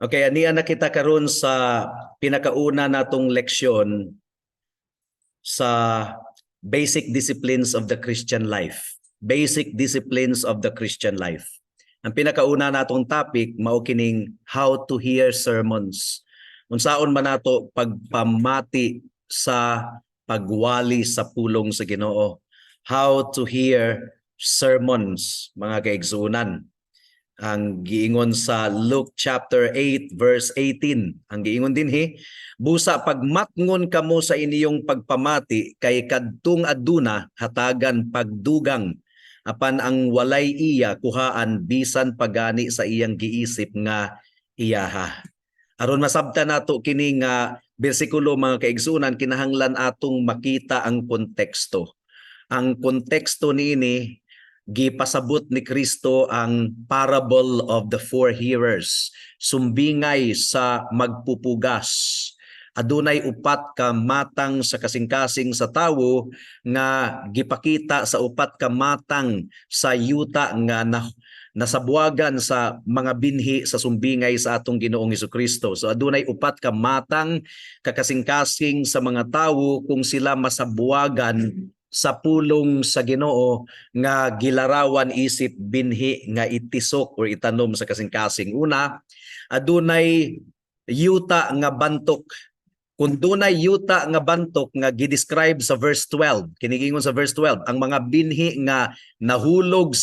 Okay, ania na kita karon sa pinakauna natong leksyon sa basic disciplines of the Christian life. Basic disciplines of the Christian life. Ang pinakauna natong topic mao kining how to hear sermons. Unsaon man nato pagpamati sa pagwali sa pulong sa Ginoo. How to hear sermons, mga kaigsuonan. Ang giingon sa Luke chapter 8 verse 18. Ang giingon dinhi, "Busa pagmatngon kamo sa inyong pagpamati, kay kadtong aduna hatagan pagdugang, apan ang walay iya kuhaan bisan pagani sa iyang giisip nga iyaha." Aron masabtan nato kini nga bersikulo, mga kaigsuonan, kinahanglan atong makita ang konteksto. Ang konteksto niini, gipasabot ni Kristo ang parable of the four hearers, sumbingay sa magpupugas. Adunay upat ka matang sa kasing-kasing sa tawo nga gipakita sa upat ka matang sa yuta nga nasabwagan sa mga binhi sa sumbingay sa atong Ginoong Kristo. So adunay upat ka matang kakasing-kasing sa mga tawo kung sila masabwagan sa pulong sa Ginoo nga gilarawan isip binhi nga itisok or itanom sa kasing-kasing. Una, adunay yuta nga bantok. Kung dunay yuta nga bantok nga gidescribe sa verse 12, kini giingon sa verse 12, ang mga binhi nga nahulog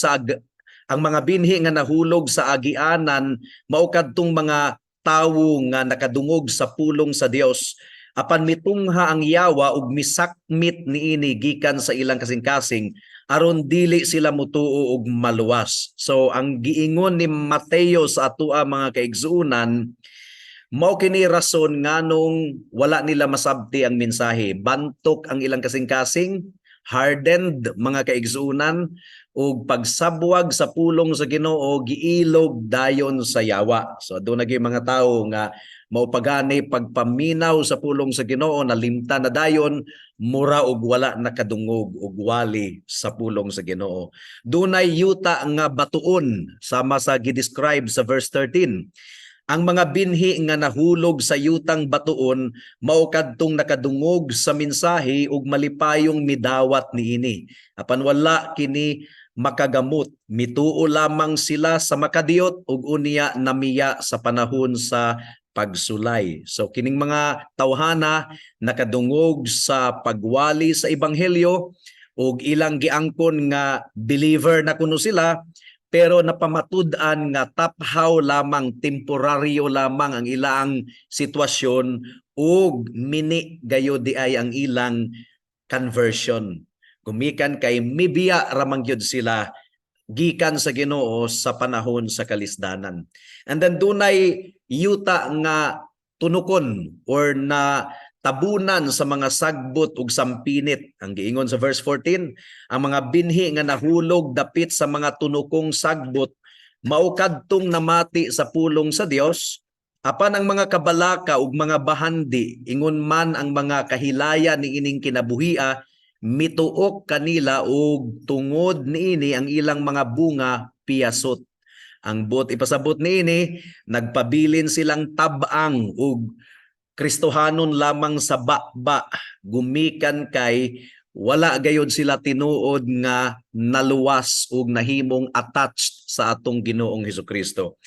sa agianan mao kadtong mga tawo nga nakadungog sa pulong sa Dios, apan mitungha ang yawa ug misakmit niini gikan sa ilang kasing-kasing aron dili sila mutuo ug maluwas. So ang giingon ni Mateo sa atoa, mga kaigsuonan, mao kini rason nganong wala nila masabti ang mensahe. Bantok ang ilang kasing-kasing, hardened, mga kaigsuonan, ug pagsabwag sa pulong sa Ginoo giilog dayon sa yawa. So aduna gyud mga tawo nga mao pagani pagpaminaw sa pulong sa Ginoo, nalimtan na dayon, mura og wala nakadungog og wali sa pulong sa Ginoo. Dunay yuta nga batuon sama sa gidescribe sa verse 13. Ang mga binhi nga nahulog sa yutang batuon mao kadtong nakadungog sa mensahe ug malipayong midawat niini. Apan wala kini makagamot, mituo lamang sila sa makadiyot ug unya namiya sa panahon sa pagsulay. So kining mga tawhana nakadungog sa pagwali sa ebanghelyo ug ilang giangkon nga believer na kuno sila, pero napamatud-an nga taphaw lamang, temporaryo lamang ang ilang sitwasyon ug mini gayod diay ang ilang conversion. Gumikan kay mibiya ramang gyud sila gikan sa Ginoo sa panahon sa kalisdanan. And then dunay yuta nga tunukon or na tabunan sa mga sagbot ug sampinit. Ang giingon sa verse 14, ang mga binhi nga nahulog dapit sa mga tunukong sagbot mao kadtong namati sa pulong sa Dios, apan ang mga kabalaka ug mga bahandi, ingon man ang mga kahilayan niining kinabuhia, mituok kanila ug tungod niini ang ilang mga bunga piyasot. Ang buot ipasabot niini, nagpabilin silang tabang ug Kristohanon lamang sa baba, gumikan kay wala gayod sila tinuod nga naluwas ug nahimong attached sa atong Ginoong Hesukristo.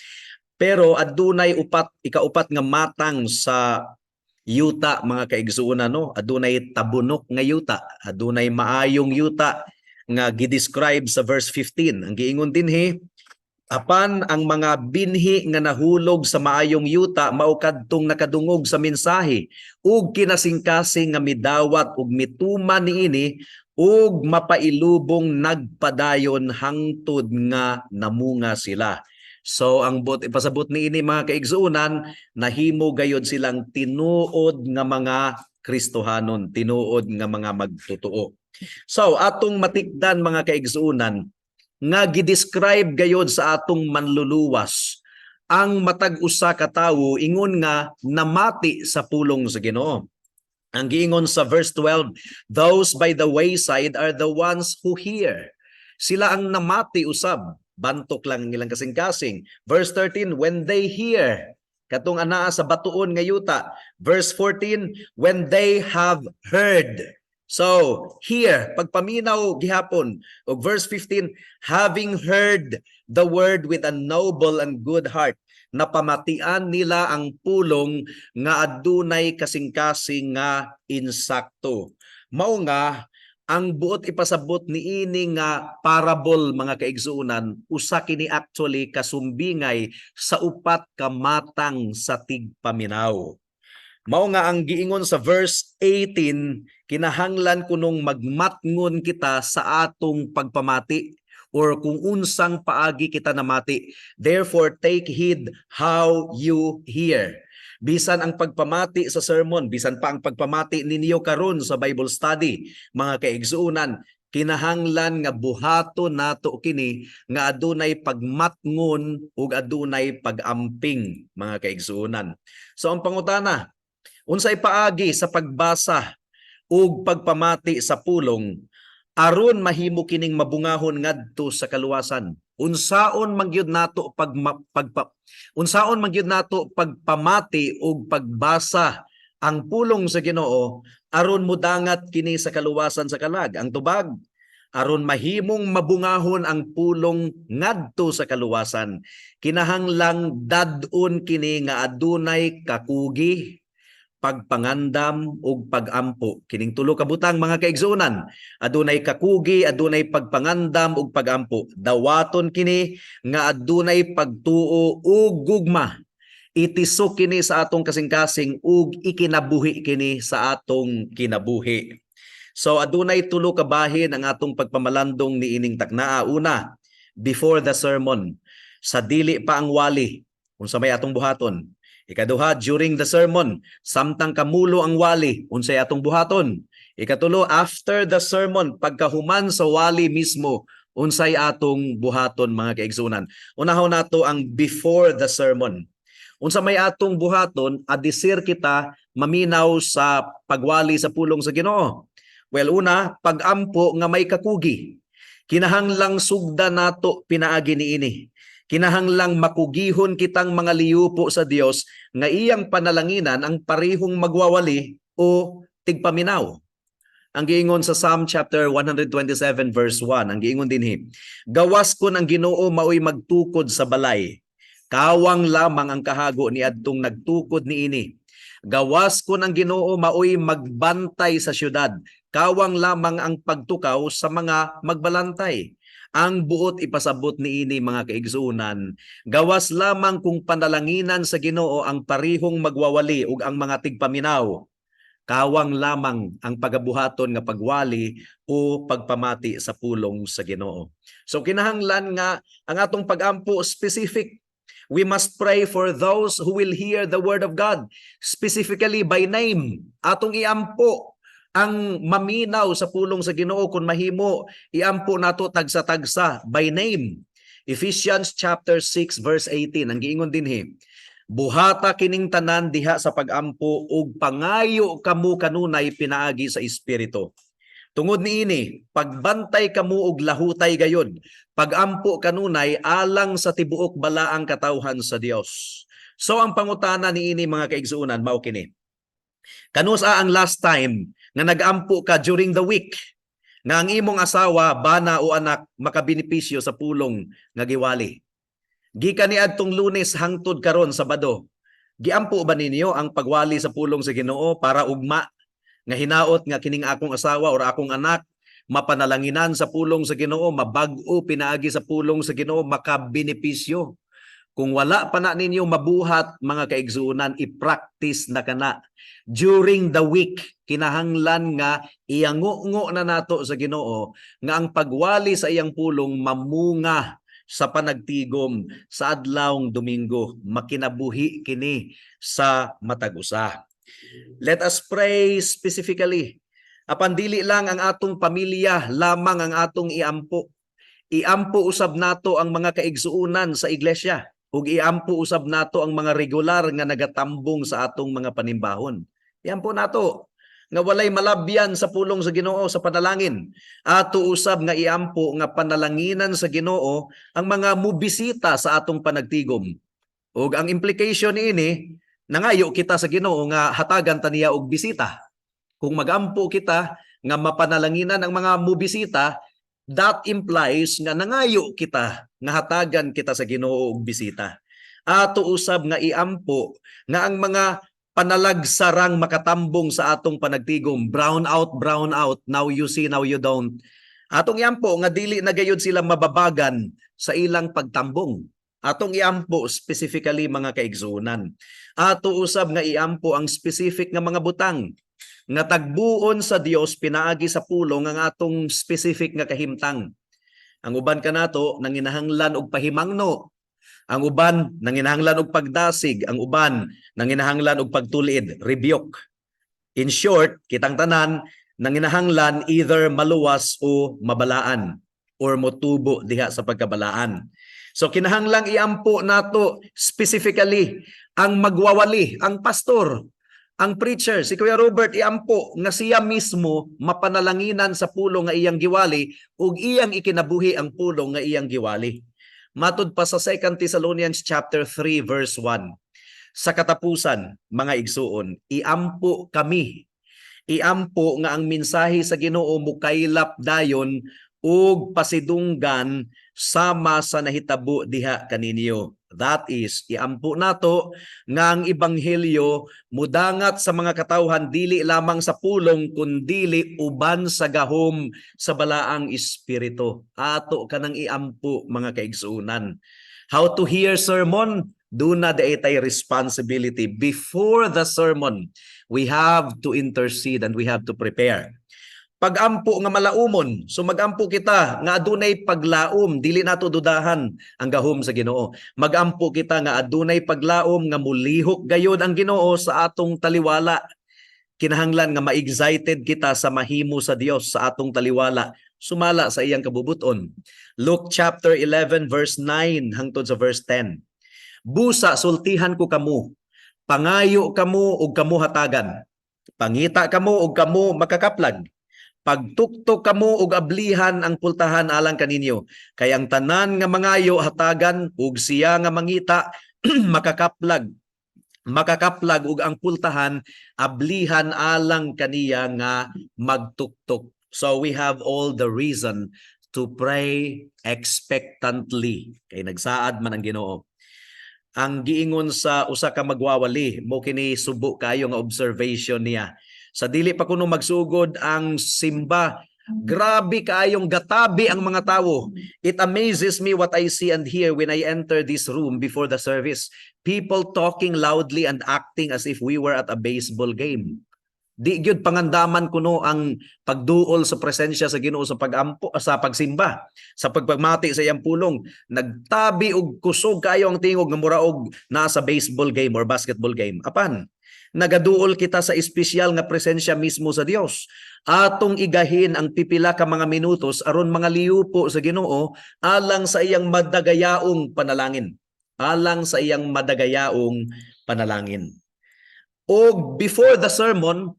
Pero adunay upat, ikaupat nga matang sa yuta, mga kaigsuonan, no? Adunay tabunok nga yuta, adunay maayong yuta nga gidescribe sa verse 15. Ang giingon dinhi, apan ang mga binhi nga nahulog sa maayong yuta mao kadtong nakadungog sa mensahe ug kinasingkasing nga midawat ug mituman niini ug mapailubong nagpadayon hangtod nga namunga sila. So ang buot ipasabot niini, mga kaigsuonan, nahimo gayod silang tinuod nga mga Kristohanon, tinuod nga mga magtotoo. So atong matikdan, mga kaigsuonan, nga gidescribe gayod sa atong Manluluwas ang matag usa ka tawo ingon nga namati sa pulong sa Ginoo. Ang giingon sa verse 12, those by the wayside are the ones who hear. Sila ang namati usab, bantok lang ang ilang kasing-kasing. Verse 13, when they hear, Katong anaa sa batuon nga yuta. Verse 14, when they have heard. So, here, pagpaminaw gihapon. Og verse 15, having heard the word with a noble and good heart, napamatian nila ang pulong nga adunay kasing-kasing nga insakto. Mao nga ang buot ipasabot niini nga parable, mga kaigsuonan, usa kini actually kasumbingay sa upat ka matang sa tigpaminaw. Mao nga ang giingon sa verse 18, kinahanglan kunong magmatngon kita sa atong pagpamati or kung unsang paagi kita namati. Therefore, take heed how you hear. Bisan ang pagpamati sa sermon, bisan pa ang pagpamati ninyo karon sa Bible study, mga kaigsuonan, kinahanglan nga buhaton nato kini nga adunay pagmatngon ug adunay pagamping, mga kaigsuonan. So ang pangutana, unsay paagi sa pagbasa ug pagpamati sa pulong aron mahimo kining mabungahon ngadto sa kaluwasan? Unsaon man gyud nato pagpamati ug pagbasa ang pulong sa Ginoo aron mudangat kini sa kaluwasan sa kalag? Ang tubag, aron mahimong mabungahon ang pulong ngadto sa kaluwasan, kinahanglang dad-on kini nga adunay kakugi, pagpangandam ug pagampo. Kining tulo ka butang, mga kaigsuonan, adunay kakugi, adunay pagpangandam ug pagampo. Dawaton kini nga adunay pagtuo ug gugma. Itisok kini sa atong kasing-kasing ug ikinabuhi kini sa atong kinabuhi. So adunay tulo ka bahin ang atong pagpamalandong niining taknaa. Una, before the sermon, sa dili pa ang wali, unsa may atong buhaton? Ikaduha, during the sermon, samtang kamulo ang wali, unsay atong buhaton? Ikatulo, after the sermon, pagkahuman sa wali mismo, unsay atong buhaton, mga kaigsunan? Unahon nato ang before the sermon. Unsa may atong buhaton adisir kita maminaw sa pagwali sa pulong sa Ginoo? Well, una, pagampo nga may kakugi. Kinahanglang sugda nato pinaagi niini. Kinahanglang makugihon kitang mga liyupo sa Dios nga iyang panalanginan ang parihong magwawali o tigpaminaw. Ang giingon sa Psalm chapter 127 verse 1, ang giingon dinhi, "Gawas kon ang Ginoo maoy magtukod sa balay. Kawang lamang ang kahago ni adtong nagtukod niini. Gawas kon ang Ginoo maoy magbantay sa syudad. Kawang lamang ang pagtukaw sa mga magbalantay." Ang buot ipasabot niini, mga kaigsuonan, gawas lamang kung panalanginan sa Ginoo ang parihong magwawali ug ang mga tigpaminaw, kawang lamang ang pagabuhaton nga pagwali o pagpamati sa pulong sa Ginoo. So kinahanglan nga ang atong pagampo specific. We must pray for those who will hear the word of God, specifically by name. Atong iampo ang maminaw sa pulong sa Ginoo. Kung mahimo, iampo nato tagsa-tagsa by name. Ephesians chapter 6 verse 18, ang giingon dinhi, "Buhata kining tanan diha sa pagampo ug pangayo kamo kanunay pinaagi sa Espiritu. Tungod niini, pagbantay kamo og lahutay gayod. Pagampo kanunay alang sa tibuok balaang katawhan sa Dios." So ang pangutana niini, mga kaigsuonan, mao kini. Kanusa ang last time nga nagampo ka during the week nga ang imong asawa, bana o anak makabenepisyo sa pulong nga giwali? Gikan niadtong Lunes hangtod karon Sabado, giampo ba ninyo ang pagwali sa pulong sa Ginoo para ugma nga hinaot nga kining akong asawa or akong anak mapanalanginan sa pulong sa Ginoo, mabag-o pinaagi sa pulong sa Ginoo, makabenepisyo? Kung wala pa na ninyo mabuhat, mga kaigsuonan, i-practice na kana. During the week, kinahanglan nga iyango-ngo na nato sa Ginoo nga ang pagwali sa iyang pulong mamunga sa panagtigom sa adlawng Domingo, makinabuhi kini sa matag usa. Let us pray specifically. Apan dili lang ang atong pamilya lamang ang atong iampo. Iampo usab nato ang mga kaigsuonan sa iglesia ug iampo usab nato ang mga regular nga nagatambong sa atong mga panimbahon. Iampo nato nga walay malabyan sa pulong sa Ginoo sa panalangin. Ato usab nga iampo nga panalanginan sa Ginoo ang mga mubisita sa atong panagtigom. Ug ang implication niini, nangayo kita sa Ginoo nga hatagan ta niya og bisita. Kung magampo kita nga mapanalanginan ang mga mubisita, that implies nga nangayo kita nga hatagan kita sa Ginoo og bisita. Ato usab nga iampo nga ang mga panalagsarang makatambong sa atong panagtigom, brown out, brown out, now you see, now you don't. Atong iampo nga dili na gayud sila mababagan sa ilang pagtambong. Atong iampo specifically, mga kaigsuonan. Ato usab nga iampo ang specific nga mga butang nga tagbuon sa Dios pinaagi sa pulong ang atong specific nga kahimtang. Ang uban kanato nanginahanglan og pahimangno. Ang uban nanginahanglan og pagdasig, ang uban nanginahanglan og pagtulid, rebuke. In short, kitang tanan nanginahanglan either maluwas o mabalaan or motubo diha sa pagkabalaan. So kinahanglang iampo nato specifically ang magwawali, ang pastor, ang preacher, si Kuya Robert, iampo nga siya mismo mapanalanginan sa pulong nga iyang giwali ug iyang ikinabuhi ang pulong nga iyang giwali. Matud pa sa 2 Thessalonians chapter 3 verse 1. Sa katapusan, mga igsuon, iampo kami. Iampo nga ang mensahe sa Ginoo mukaylap dayon ug pasidunggan sama sa nahitabo diha kaninyo. That is, iampo nato nga ang ebanghelyo mudangat sa mga katawhan dili lamang sa pulong kundili uban sa gahom sa Balaang Espiritu. Ato kanang iampo, mga kaigsuonan. How to hear sermon? Duna diay tay responsibility. Before the sermon, we have to intercede and we have to prepare. Pagampo nga malaumon. So magampo kita nga adunay paglaom, dili nato dudahan ang gahom sa Ginoo. Magampo kita nga adunay paglaom nga mulihok gayod ang Ginoo sa atong taliwala. Kinahanglan nga ma-excited kita sa mahimo sa Dios sa atong taliwala sumala sa iyang kabubuton. Luke chapter 11 verse 9 hangtod sa verse 10. Busa sultihan ko kamo, pangayo kamo ug kamo hatagan. Pangita kamo ug kamo makakaplag. Pagtuktok kamo ug ablihan ang pultahan alang kaninyo. Kay ang tanan nga mangayo hatagan, ug siya nga mangita makakaplag. Makakaplag, ug ang pultahan ablihan alang kaniya nga magtuktok. So we have all the reason to pray expectantly. Kay nagsaad man ang Ginoo. Ang giingon sa usa ka magwawali, mo kini subo kayo nga observation niya. Sa dili pa kuno magsugod ang simba, grabe kaayong gatabi ang mga tawo. "It amazes me what I see and hear when I enter this room before the service. People talking loudly and acting as if we were at a baseball game." Di gyud pangandaman kuno ang pagduol sa presensya sa Ginoo sa pagampo, sa pagsimba, sa pagpamati sa iyang pulong. Nagtabi og kusog kayo ang tingog nga mura og nasa baseball game or basketball game. Apan nagaduol kita sa espesyal nga presensya mismo sa Dios. Atong igahin ang pipila ka mga minutos aron mga liupo sa Ginoo alang sa iyang madagayaong panalangin. Alang sa iyang madagayaong panalangin. Og before the sermon,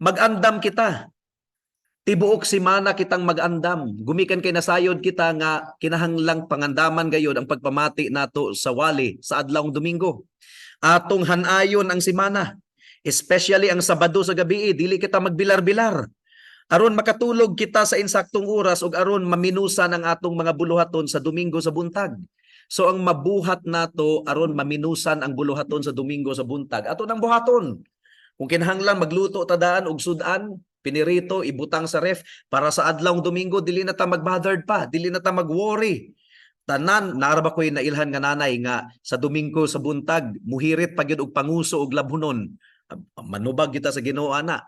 mag-andam kita. Tibuok simana kitang mag-andam. Gumikan kay nasayod kita nga kinahanglang pangandaman gayod ang pagpamati nato sa wali sa adlawng Domingo. Atong hanayon ang simana. Especially ang Sabado sa gabi, dili kita magbilar-bilar. Aron makatulog kita sa insaktong oras ug aron maminusan ang atong mga buluhaton sa Domingo sa buntag. So ang mabuhat nato aron maminusan ang buluhaton sa Domingo sa buntag, ato nang buhaton. Kung kinahanglan magluto ta daan og sudan, pinirito, ibutang sa ref para sa adlawng Domingo dili na ta magbothered pa, dili na ta magworry. Tanan naa ra ba ko'y nailhan nga nanay nga sa Domingo sa buntag muhirit pa gyud og panguso og labhunon. Manubag kita sa Ginoo ana.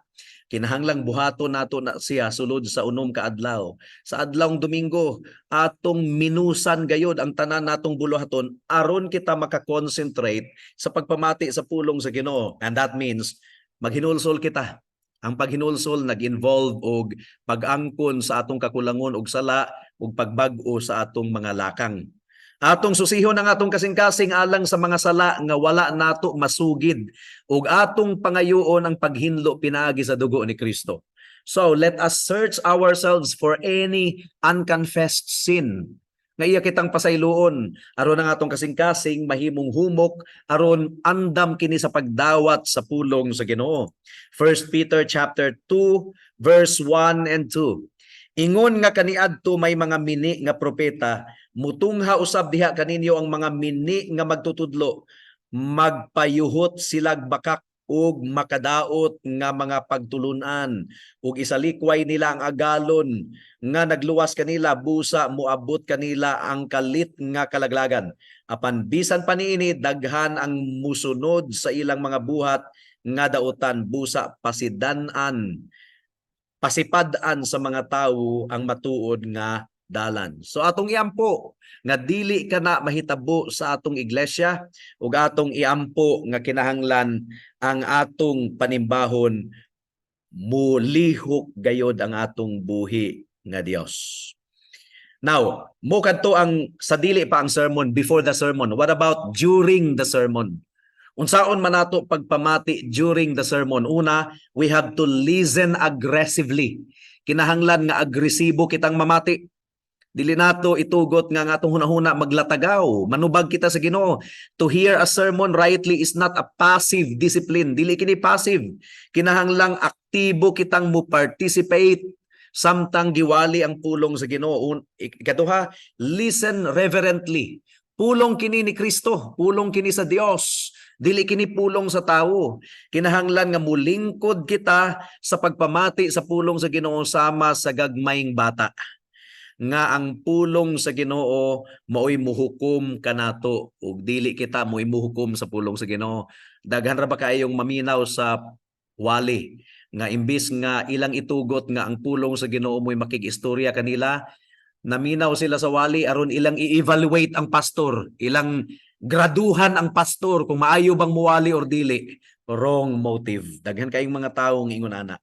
Kinahanglang buhaton nato na siya sulod sa 6 ka adlaw. Sa adlawng Domingo, atong minusan gayod ang tanan natong buluhaton aron kita makakonsentrate sa pagpamati sa pulong sa Ginoo. And that means maghinulsol kita. Ang paghinulsol nag-involve og pag-angkon sa atong kakulangon og sala ug pagbag-o sa atong mga lakang. Atong susihon ang atong kasing-kasing alang sa mga sala nga wala nato masugid ug atong pangayoon ang paghinlo pinaagi sa dugo ni Kristo. So let us search ourselves for any unconfessed sin. Nga iya kitang pasayloon aron ang atong kasing-kasing mahimong humok aron andam kini sa pagdawat sa pulong sa Ginoo. 1 Peter chapter 2 verse 1 and 2. Ingon nga kaniadto may mga mini nga propeta, mutungha usab diha kaninyo ang mga mini nga magtutudlo. Magpayuhot silag bakak ug makadaot nga mga pagtulunan ug isalikway nila ang agalon nga nagluwas kanila, busa moabot kanila ang kalit nga kalaglagan. Apan bisan pa niini, daghan ang musunod sa ilang mga buhat nga dautan, busa pasidan-an pasipad-an sa mga tawo ang matuod nga dalan. So atong iampo nga dili kana mahitabo sa atong iglesia ug atong iampo nga kinahanglan ang atong panimbahon mulihok gayod ang atong buhi nga Dios. Now, mo kadto ang sa dili pa ang sermon, before the sermon. What about during the sermon? Unsaon man nato pagpamati during the sermon? Una, we have to listen aggressively. Kinahanglan nga agresibo kitang mamati. Dili nato itugot nga ang atong hunahuna maglatagaw, manubag kita sa Ginoo. To hear a sermon rightly is not a passive discipline. Dili kini passive. Kinahanglang aktibo kitang mo participate samtang giwali ang pulong sa Ginoo. Ikaduha, listen reverently. Pulong kini ni Kristo, pulong kini sa Dios. Dili kini pulong sa tawo. Kinahanglan nga mulingkod kita sa pagpamati sa pulong sa Ginoo sama sa gagmayng bata nga ang pulong sa Ginoo maoy muhukom kanato ug dili kita mo'y muhukom sa pulong sa Ginoo. Daghan ra ba kaayong maminaw sa wali nga imbis nga ilang itugot nga ang pulong sa Ginoo mo'y makig-istorya kanila, naminaw sila sa wali aron ilang i-evaluate ang pastor, ilang graduhan ang pastor kung maayo bang muwali or dili. Wrong motive. Daghan kayong mga tawo ingon ana.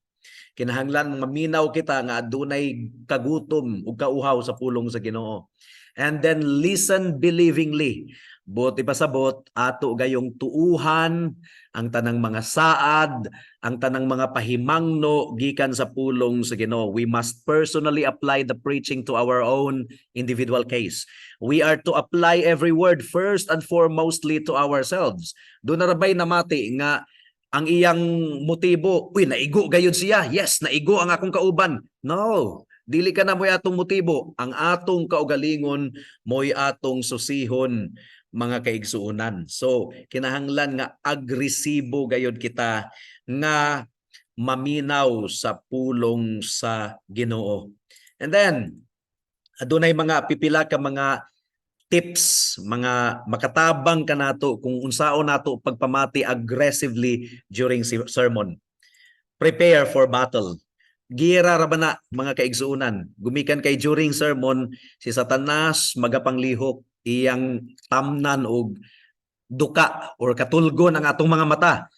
Kinahanglan maminaw kita nga adunay kagutom ug kauhaw sa pulong sa Ginoo. And then listen believingly. Buot ipasabot, ato gayong tuuhan ang tanang mga saad, ang tanang mga pahimangno gikan sa pulong sa Ginoo. We must personally apply the preaching to our own individual case. We are to apply every word first and foremostly to ourselves. Duna ra bay namati nga ang iyang motibo, "Uy, naigo gayud siya. Yes, naigo ang akong kauban." No, dili kana mo'y atong motibo. Ang atong kaugalingon mo'y atong susihon, mga kaigsuonan. So, kinahanglan nga agresibo gayud kita nga maminaw sa pulong sa Ginoo. And then, adunay mga pipila ka mga tips, mga makatabang kanato kung unsaon nato pagpamati aggressively during sermon. Prepare for battle. Gira ra ba na, mga kaigsuonan? Gumikan kay during sermon si Satanas magapanglihok, iyang tamnan og duka or katulgon ang atong mga mata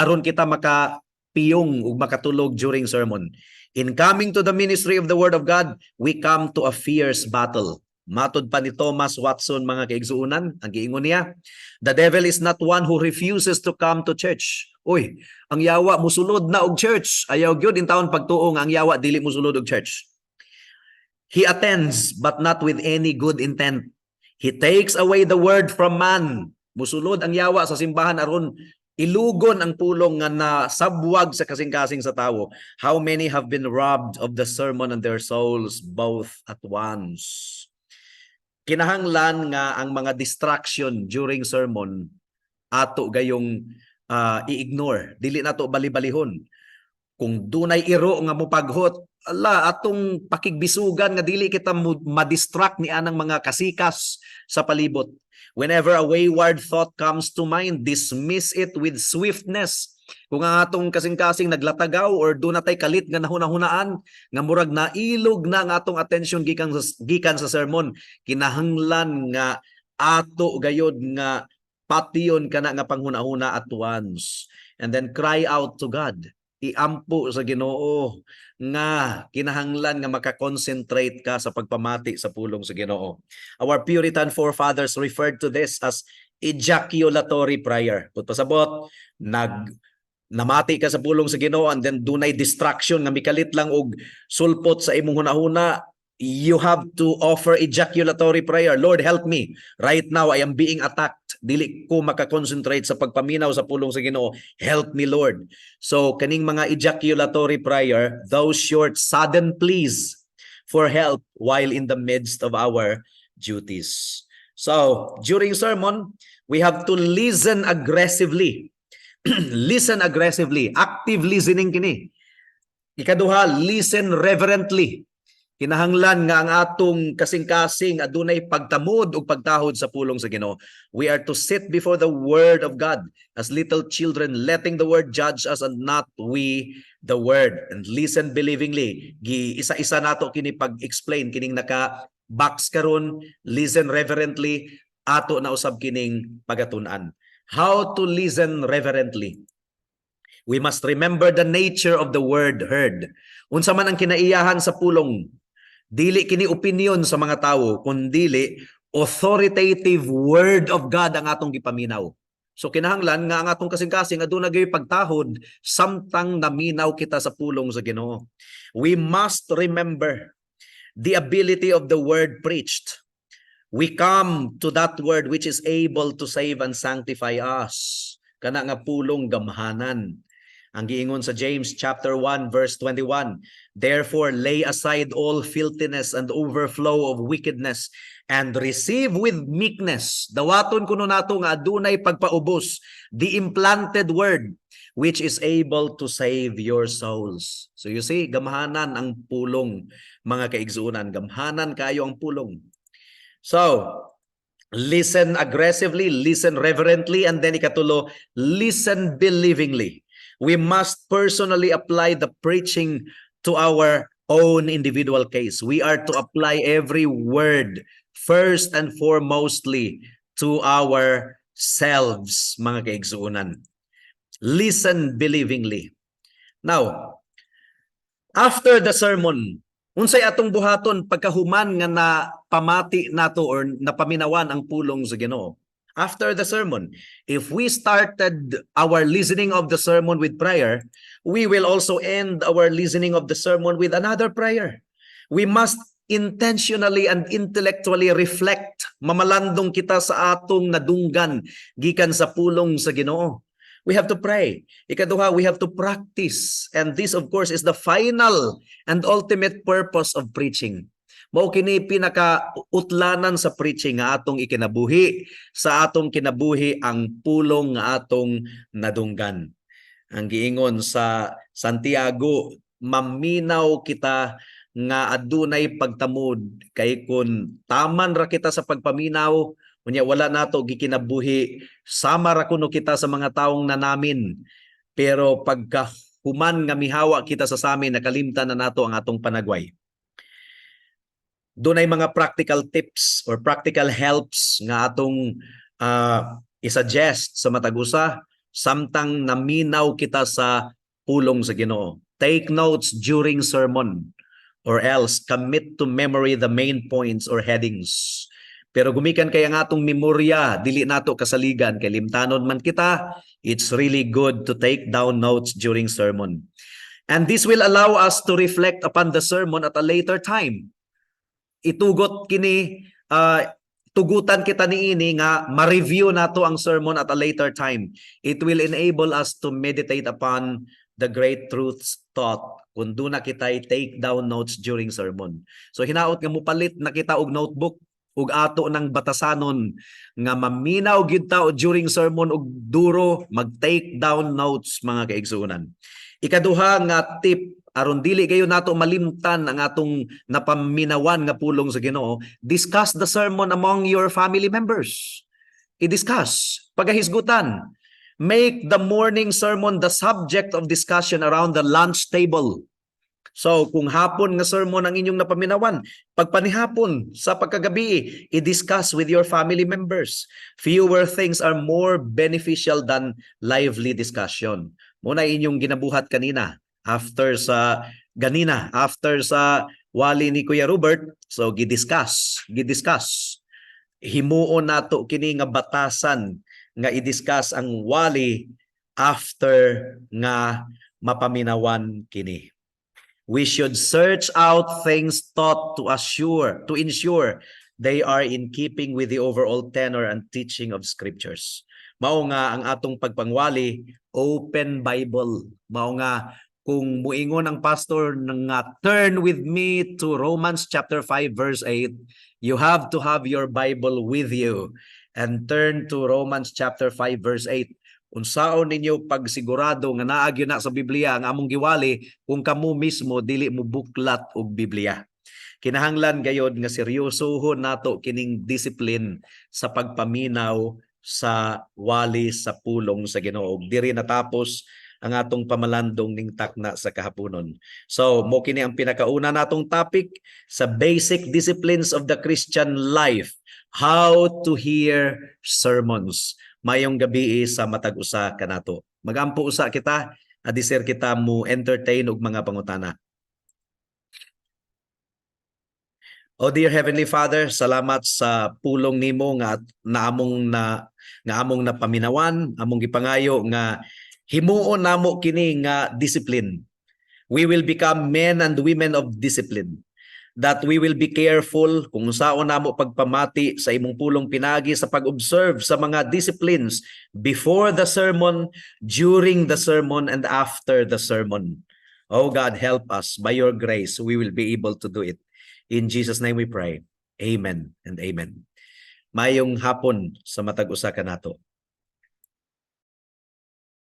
aron kita makapiyong ug makatulog during sermon. In coming to the ministry of the Word of God, we come to a fierce battle. Matod pa ni Thomas Watson, mga kaigsuonan, ang giingon niya, "The devil is not one who refuses to come to church." Uy, ang yawa musulod na og church. Ayaw gyud intawon pagtuo nga ang yawa dili musulod og church. "He attends but not with any good intent. He takes away the word from man." Musulod ang yawa sa simbahan aron ilugon ang pulong nga nasabwag sa kasing-kasing sa tawo. "How many have been robbed of the sermon and their souls both at once?" Kinahanglan nga ang mga distraction during sermon ato gayong i-ignore. Dili nato bali-balihon. Kung dunay iro nga mopaghot, ala, atong pakigbisugan nga dili kita ma-distract ni anang mga kasikas sa palibot. Whenever a wayward thought comes to mind, dismiss it with swiftness. Kung ang atong kasing-kasing naglatagaw or duna tay kalit nga nahuna-hunaan nga murag nailog na ang atong attention gikan sa sermon, kinahanglan nga ato gayod nga patyon kana nga panghuna-huna at once. And then cry out to God. Iampo sa Ginoo nga kinahanglan nga makakonsentrate ka sa pagpamati sa pulong sa Ginoo. Our Puritan forefathers referred to this as ejaculatory prayer. Buot pasabot, namati ka sa pulong sa Ginoo and then dunay distraction nga mikalit lang og sulpot sa imong hunahuna, You have to offer ejaculatory prayer. "Lord, help me. Right now, I am being attacked. Dili ko makakonsentrate sa pagpaminaw sa pulong sa Ginoo. Help me, Lord." So, kaning mga ejaculatory prayer, those short, sudden pleas for help while in the midst of our duties. So, during sermon, we have to listen aggressively. Listen aggressively. Active listening kini. Ikaduha, listen reverently. Kinahanglan nga ang atong kasing-kasing adunay pagtamod ug pagtahod sa pulong sa Ginoo. We are to sit before the word of God as little children, letting the word judge us and not we the word. And listen believingly. Gi isa-isa nato kini pag-explain kining naka box karon, listen reverently, ato na usab kining pagatun-an. How to listen reverently? We must remember the nature of the word heard. Unsa man ang kinaiyahan sa pulong, dili kini opinion sa mga tawo, kundili authoritative word of God ang atong gipaminaw. So kinahanglan nga ang atong kasing-kasing aduna gyud pagtahod samtang naminaw kita sa pulong sa Ginoo. We must remember the ability of the word preached. We come to that word which is able to save and sanctify us. Kana nga pulong gamhanan. Ang giingon sa James chapter 1 verse 21, "Therefore lay aside all filthiness and overflow of wickedness and receive with meekness." Dawaton kuno nato nga adunay pagpaubos, "the implanted word which is able to save your souls." So you see, gamhanan ang pulong, mga kaigsuonan, gamhanan kayo ang pulong. So, listen aggressively, listen reverently, and then ikatulo, listen believingly. We must personally apply the preaching to our own individual case. We are to apply every word first and foremostly to ourselves, mga kaigsuonan. Listen believingly. Now, after the sermon, unsay atong buhaton pagkahuman nga na pamati nato or napaminawan ang pulong sa Ginoo? After the sermon, if we started our listening of the sermon with prayer, we will also end our listening of the sermon with another prayer. We must intentionally and intellectually reflect. Mamalandong kita sa atong nadunggan gikan sa pulong sa Ginoo. We have to pray. Ikaduha, we have to practice. And this, of course, is the final and ultimate purpose of preaching. Mao kini pinaka utlanan sa preaching nga atong ikinabuhi sa atong kinabuhi ang pulong nga atong nadunggan. Ang giingon sa Santiago, maminaw kita nga adunay pagtamod, kay kun taman ra kita sa pagpaminaw unya wala nato gikinabuhi, sama ra kuno kita sa mga taong nanamin, pero pagka human nga mihawa kita sa samin, nakalimtan na nato ang atong panagway. Dunay mga practical tips or practical helps nga atong i-suggest sa matag usa samtang naminaw kita sa pulong sa Ginoo. Take notes during sermon or else commit to memory the main points or headings. Pero gumikan kay ang atong memorya, dili nato kasaligan kay limtanon man kita, it's really good to take down notes during sermon. And this will allow us to reflect upon the sermon at a later time. Itugot kini, tugutan kita niini nga ma-review nato ang sermon at a later time. It will enable us to meditate upon the great truths taught kung duna kita'y take down notes during sermon. So hinaot nga mupalit na kita og notebook ug ato ng batasanon nga maminaw gyud ta during sermon ug duro mag-take down notes, mga kaigsuonan. Ikaduha nga tip aron dili kayo nato malimtan ang atong napaminawan nga pulong sa Ginoo, discuss the sermon among your family members. I-discuss, pagahisgutan. Make the morning sermon the subject of discussion around the lunch table. So kung hapon nga sermon ang inyong napaminawan, pagpanihapon sa pagkagabi, i-discuss with your family members. Fewer things are more beneficial than lively discussion. Mao na inyong ginabuhat kanina after sa ganina after sa wali ni Kuya Robert, so gidiscuss, gidiscuss. Himuon nato kini nga batasan nga i-discuss ang wali after nga mapaminawan kini. We should search out things taught to ensure they are in keeping with the overall tenor and teaching of scriptures. Mao nga ang atong pagpangwali, open Bible. Mao nga kung muingon ang pastor nga, "Turn with me to Romans chapter 5 verse 8," you have to have your Bible with you and turn to Romans chapter 5 verse 8. Unsaon ninyo pagsigurado nga naa gyud na sa Biblia ang among giwali kung kamo mismo dili mo buklat og Biblia? Kinahanglan gayod nga seryosohon nato kining discipline sa pagpaminaw sa wali sa pulong sa Ginoo. Diri natapos ang atong pamalandong ning takna sa kahaponon. So, mo kini ang pinakauna natong topic sa basic disciplines of the Christian life, how to hear sermons. Mayong gabi sa matag usa kanato. Magampo usa kita, adisir kita mo entertain og mga pangutana. Oh dear Heavenly Father, salamat sa pulong nimo nga naamong na nga among napaminawan, among gipangayo nga himuon namo kini nga discipline. We will become men and women of discipline. That we will be careful kung unsaon namo pagpamati sa imong pulong pinagi sa pag-observe sa mga disciplines before the sermon, during the sermon, and after the sermon. Oh God, help us. By your grace, we will be able to do it. In Jesus' name we pray. Amen and amen. Mayong hapon sa matag usa kanato.